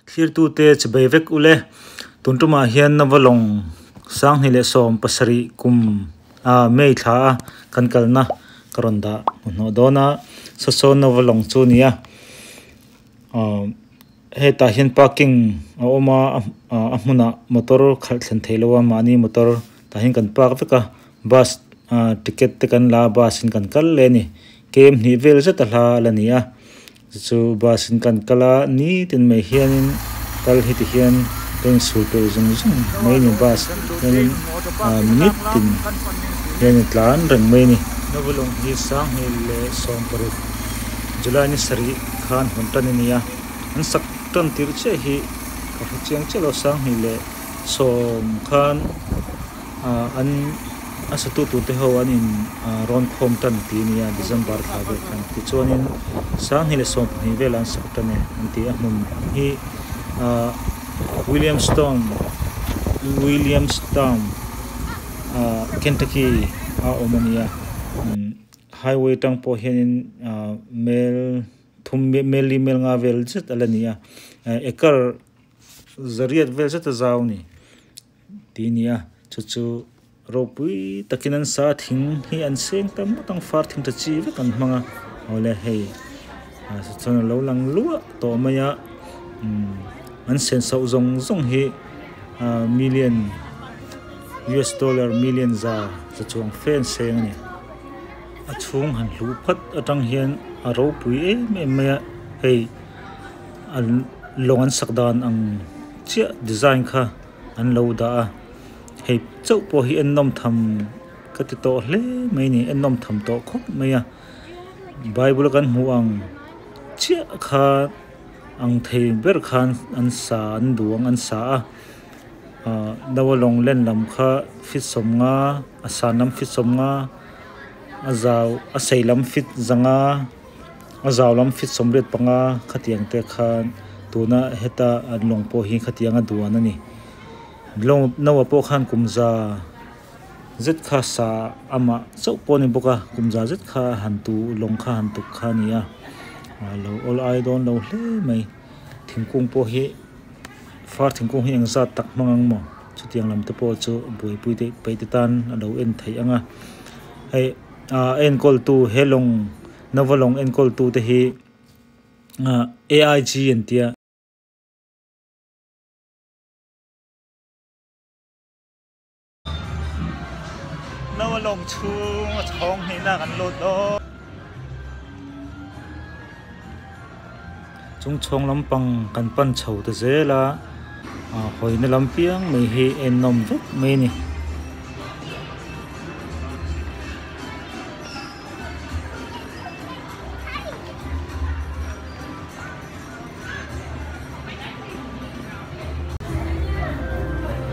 Thlirtute chibei vek ule tun tumah hian Navalawng sanghnih leh 17 kum ah May thla a kan kalna ka rawn dah hmuhnawh dawn a saw saw Navalawng chu a ni a ah hetah hian parking a awm a a hmunah motor khalh thlen theih loh a mahni motor tah hian kan park vek a bus ah ticket te kan la a bus in kan kal leh a ni kem hnih vel zet a hla la ni a. Chu chu bus in kan kal a nitin mai hianin kal hi ti hian ka insul pelh zung zung mai a ni bus hianin ah minute tin hian a tlan reng mai a ni. Navalawng hi 2016 July ni sarih khan hawn tan a ni a, an sak tan tir chiah hi ka hre chiang chiah lo 2010 khan ah an. A satu turte ho an in rawn khawm tan tih a ni a December thla vel khan tichuanin 2012 velah an sak tan e an ti a hmun hi ah Williamstown Williamstown ah Kentucky a awm a ni a highway atang pawh hianin ah mel thum mel li mel nga vel zet a la ni a acre zariat vel zet a zau a ni. Tih a ni a chu chu ropui takin an sa a thing hi an seng tam ngawt ang far thing tha chi vek an hmang a awle hei ah chuan a lo lang luah tawh mai a umm an senso zawng zawng hi ah million us dollar million za za chuang fe an seng a ni a chhung han hluh phat atang hian a ropui em em mai a hei an lawng an sak dan ang chiah design kha. An lo dah a, hei chauh pawh hi en nawm tham ka ti tawh hle mai a ni, en nawm tham tawh khawp mai a, bible a kan hmuh ang chiah kha ang thei ber khan an sa an duh ang an sa a, ah naupang len lam kha feet 50 a san lam feet 50 a zau a sei lam feet 500. A zau lam feet 85 khatiang te khan tuna heta an lawng pawh hi khatianga duan a ni. Lawng naua pawh khan kum za zet kha sa amah chauh pawh a ni bawk a, kum za zet kha han tu lawng kha han tuk kha a ni a, a lo awl ai dawn lo hle mai. Thingkung pawh hi far thingkung hi engzat tak hmang ang maw chutiang lam te pawh chu buaipui te peih te tan a lo en theih ang a, hei ah a enkawltu he lawng. Navalawng enkawltute hi AIG an tia. Navalawng chhung a chhawng hnihna kan lut dawn. Chung chhawng lampang kan pan chho ta zel a, hawina lam piang mai hi ennawm vek mai a ni.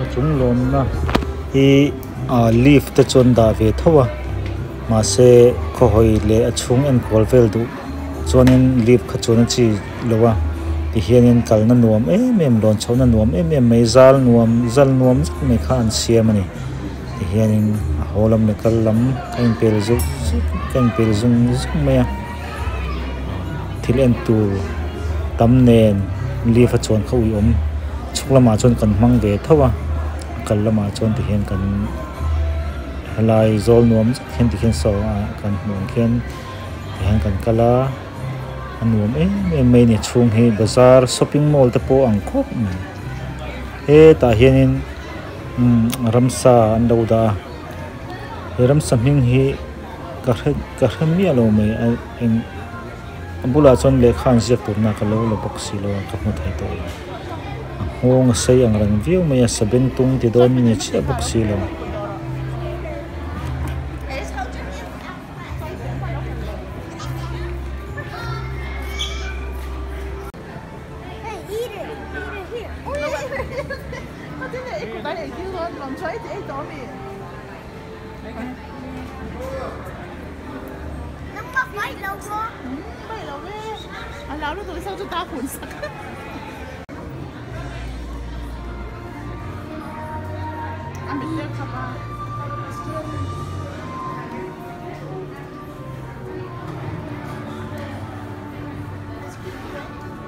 A chung lawmna hi ah lift te chuan dah ve tho a mahse khawhawi leh a chhung enkawl vel duh chuanin lift kha chuan a chi lo a tihianin kalna nuam em em lawn chhohna nuam em em mai zal nuam zal nuam zet mai kha an siam a ni. Tihianin a haw lam leh kal lam a inpel zuk zuk a inpel zung zung mai a thil en tur tam nen lift a chuan kha ui awm chhuk lamah chuan kan hmang ve tho a kal lamah chuan tihian kan helai zawl nuam zet hian tikhian saw ah kan hmuh ang khian tihian kan kal a a nuam em em mai a ni chhung hi bazar shopping mall te pawh ang khawp mai hetah hianin. Umm ramsa an lo dah a he ramsa hming hi ka hre ka hre miah lo mai a eng a bulah chuan lehkha an ziak tur na ka lo la bawk si lo a ka hmu thei tawh lo a nghawng a sei ang reng viau mai a sabengtung ti dawn ni chiah bawk si lo.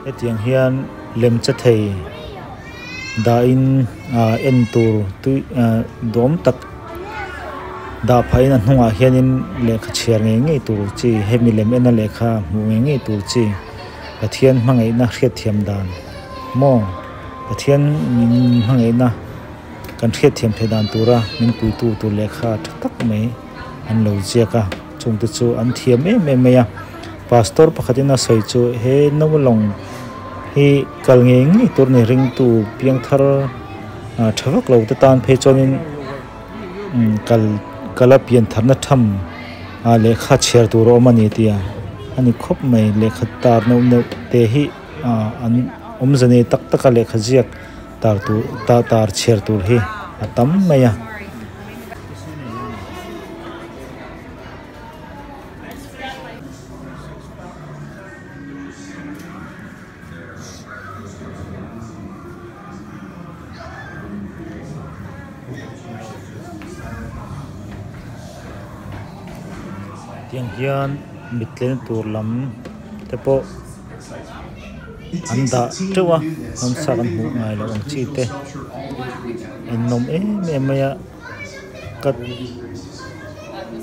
Hetiang hian Lemcha thei dahin ah en tur tui ah duhawm tak dah phahin a hnungah hianin lehkha chhiar ngei ngei tur chi hemi lem ena lehkha hmuh ngei ngei tur chi Pathian hmangaihna hriatthiam dan maw Pathian min hmangaihna kan hriatthiam theih dan tura min puitu tur lehkha tha tak mai an lo ziak a chungte chu an thiam em em mai a pastor pakhatin a sawi chu he naupang hi kal ngei ngei tur a ni ringtu piangthar ah tha vak lo te tan phei chuanin umm kal kal a pian tharna tham ah lehkha chhiar tur a awm a ni tih a ani khawp mai lehkha tar neuh neuh te hi ah an awmze nei tak tak a lehkha ziak tar tur tar chhiar tur hi a tam mai a. Tiang hian mittleng tur lam te pawh an dah teuh a ramsa kan hmuh ngai loh ang chi te en nawm em em mai a ka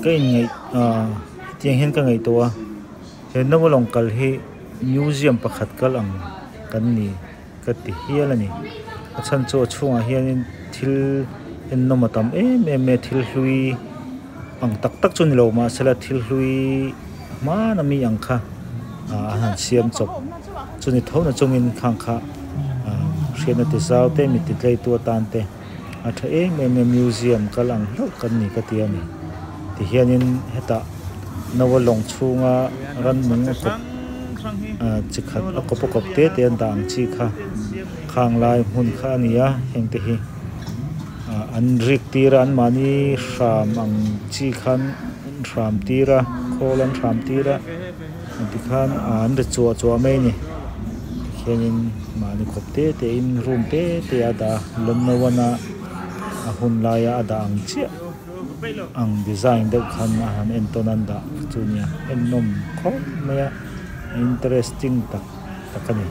ka inngaih ah tiang hian ka ngaihtuah a he naupang kal hi museum pakhat kal ang kan ni ka ti hial a ni a chhan chu a chhungah hianin thil en nawm a tam em em mai a thil hlui ang tak tak chu ni lo mahsela thil hlui hman ami ang kha ah an han siam chawp chu ni tho na chungin khang kha ah hriatna ti zau te mi ti tlei tu atan te a tha em em a museum kal ang hlauh kan ni ka ti a ni tihianin hetah naua lawng chhunga rannung a kawp ah chi khat a kawp a kawp te te an dah ang chi kha khang lai hmun kha a ni a heng te hi ah an rik tir a anmahni hram ang chi khan an hram tir a khawl an hram tir a tikhan ah an ri chuah chuah mai a ni tikhianin mahni kawp te te in room te te a dah a lawmnawana a hun laia a dah ang chiah ang design deuh khan a han en tawn a an dah chu a nia en nawm khawp mai a interesting tak tak a ni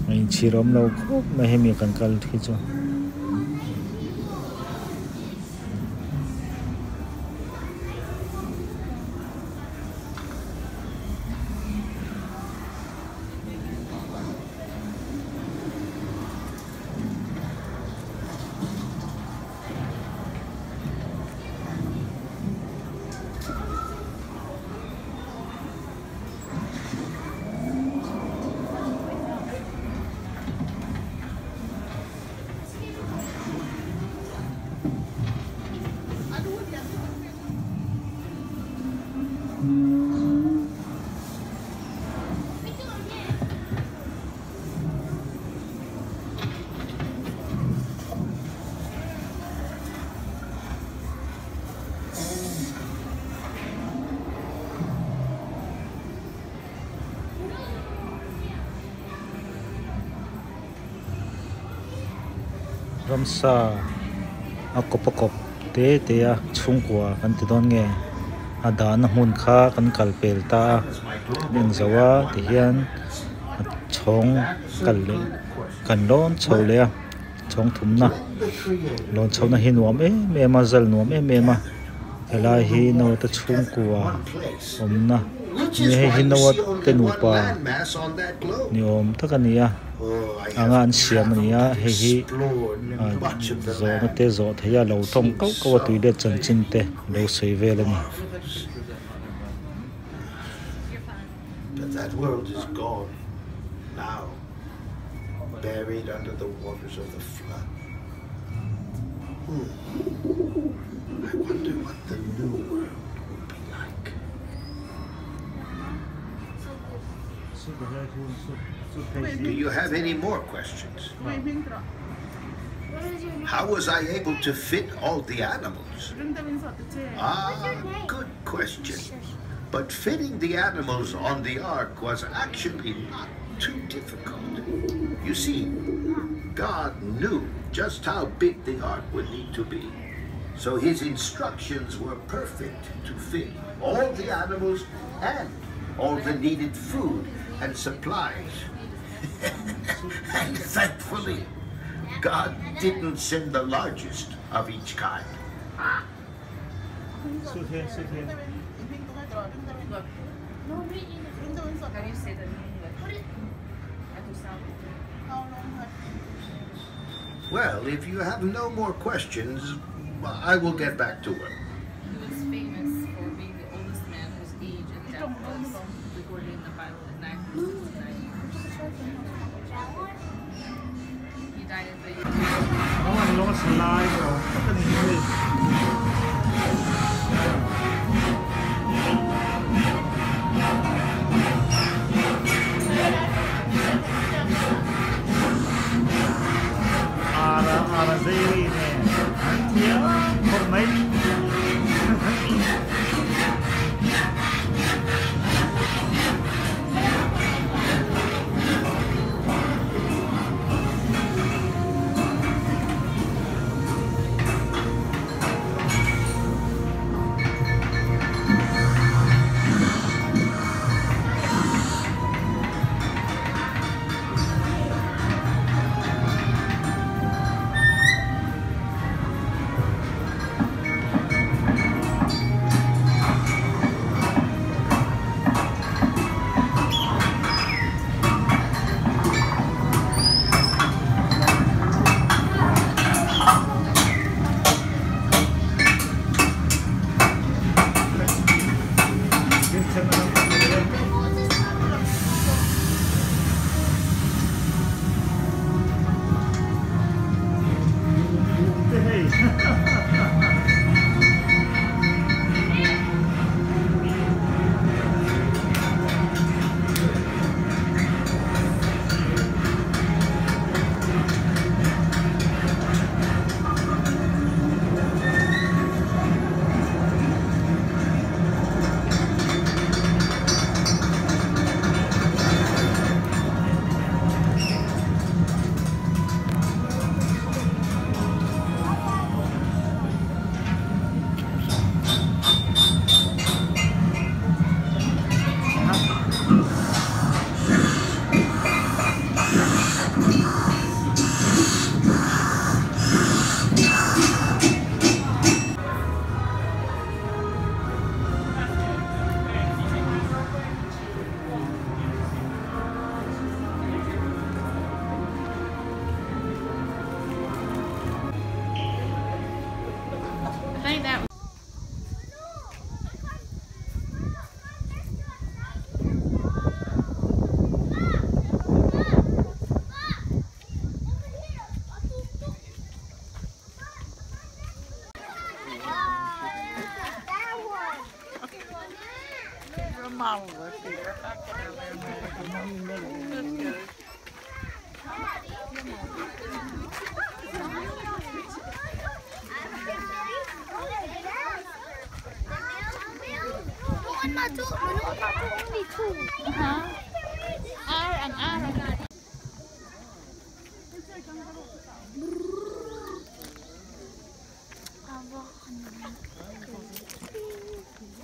a inchhir awm lo khawp mai hemi kan kal hi chu. Ramsa a kawp a kawp te te a chhungkua kan ti dawn nge a dahna hmun kha kan kal pel ta a kan en zo a tihian a chhawng kal leh kan lawn chho leh a chhawng thumna lawn chhohna hi nuam em em a zal nuam em em a helai hi naute chhungkua awmna ni hei hi naute nupa ni awm tak a ni a anga an siam a ni a hei hi zawhna te zawh theih a lo tawng kauh kauh a tui let chanchin te lo sawi vel a ni. Buried under the waters of the flood. Hmm. I wonder what the new world will be like. Do you have any more questions? How was I able to fit all the animals? Ah, good question. But fitting the animals on the ark was actually not too difficult. You see, God knew just how big the ark would need to be. So his instructions were perfect to fit all the animals and all the needed food and supplies. And thankfully, God didn't send the largest of each kind. Well, if you have no more questions, I will get back to work. He was famous for being the oldest man whose age and death was recorded in the Bible at 969 years. He died at the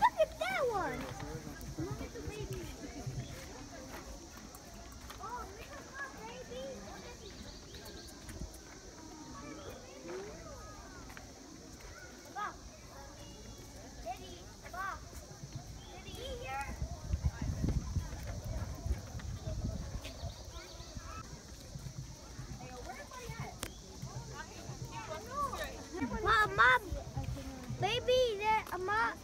Look at that one! Look at the baby. Oh, look at that baby. Daddy, Daddy, here. Mom, Mom, baby, there, Mom.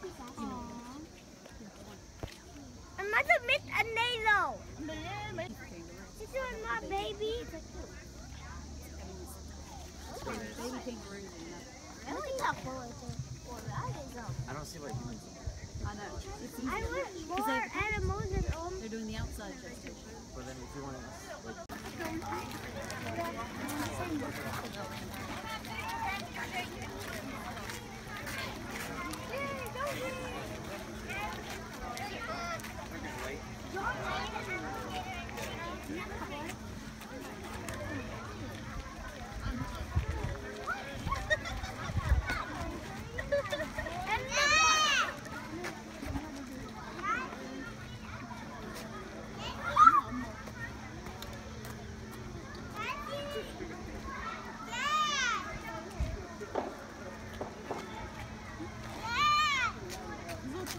I'm not to miss a nail. This is my baby. I don't see why humans do that. I know. I want more animals at home. They're doing the outside gestation. But then if you want to, like...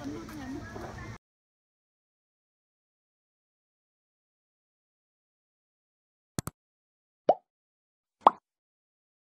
An lut ang em?